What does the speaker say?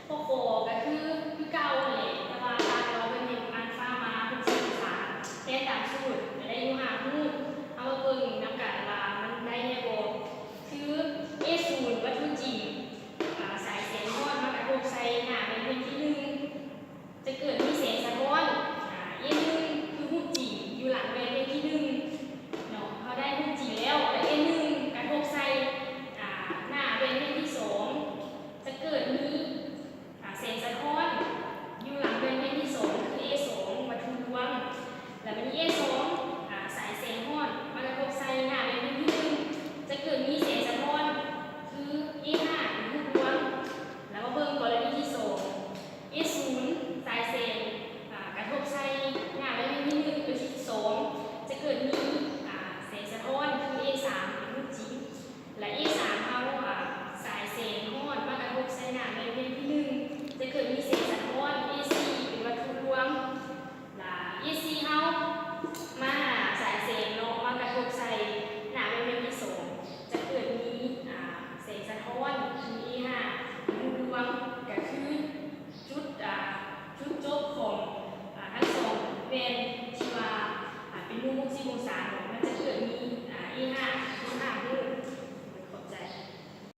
ຂໍ້ ຂ ກໍຄື ຄືເກົ່າຫັ້ນແຫຼະ ແຕ່ວ່າຕ່າງກັນວ່າເພິ່ນເຮັດອັນຟາມາຫົກສິບອົງສາ ແທນຕາມສູດ ກໍໄດ້ຢູ່ຫ້າຮູບ. ເຮົາມາເບິ່ງນຳກັນວ່າມັນໄດ້ແນ່ບໍ່. ຄື ເອສູນ ວັດຖຸຈິງ ອາ ສາຍແສງຮ້ອນມາກະທົບໃສ່ໜ້າແວ່ນເພັນທີໜຶ່ງ ຈະເກີດມີແສງສະທ້ອນ ອາ ເອໜຶ່ງ ຄືຮູບຈິງຢູ່ຫຼັງແວ່ນເພັນທີໜຶ່ງເນາະ ເຮົາໄດ້ຮູບຈິງແລ້ວ ແລະ ເອໜຶ່ງກະທົບໃສ່ ອາ ໜ້າແວ່ນເພັນທີສອງ ຈະເກີດມີ ອາ ແສງສະທ້ອນຢູ່ຫຼັງແວ່ນເພັນທີສອງ ຄື ເອສອງ ວັດຖຸລວງ ແລະ ບາດນີ້ ເອສອງ ອາ ສາຍແສງຮ້ອນມາກະທົບໃສ່ໜ້າແວ່ນເພັນທີໜຶ່ງ ຈະເກີດມີແສງສະທ້ອນ ຄື ເອຫ້າ ເປັນຮູບລວງ. ແລ້ວມາເບິ່ງກໍລະນີທີສອງ ເອສູນ ສາຍແສງ ອາ ກະທົບໃສ່ໜ້າແວ່ນເພັນທີໜຶ່ງ ຫຼື ທີສອງ ຈະເກີດມີ ອາ ແສງສະທ້ອນ ຄື ເອສາມ ເປັນຮູບຈິງ ແລະ ເອສາມ ເຮົາ ອາ ສາຍແສງຮ້ອນມາກະທົບໃສ່ໜ້າແວ່ນເພັນທີໜຶ່ງ ຈະເກີດມີແສງສະທ້ອນ ເອສີ່ ເປັນວັດຖຸລວງ ລະ ເອສີ່ ເຮົາມາ ສາຍແສງເນາະ ມາກະທົບໃສ່ໜ້າແວ່ນເພັນທີສອງ ຈະເກີດມີ ອາ ແສງສະທ້ອນ ຄື ເອຫ້າ ເປັນຮູບລວງ ກະຄືຈຸດ ອາ ຈຸດຈົບຂອງ ອາ ທັງສອງແວ່ນທີ່ວ່າ ອາ ເປັນມຸມຫົກສິບອົງສາເນາະ ມັນຈະເກີດມີ ອາ ເອຫ້າ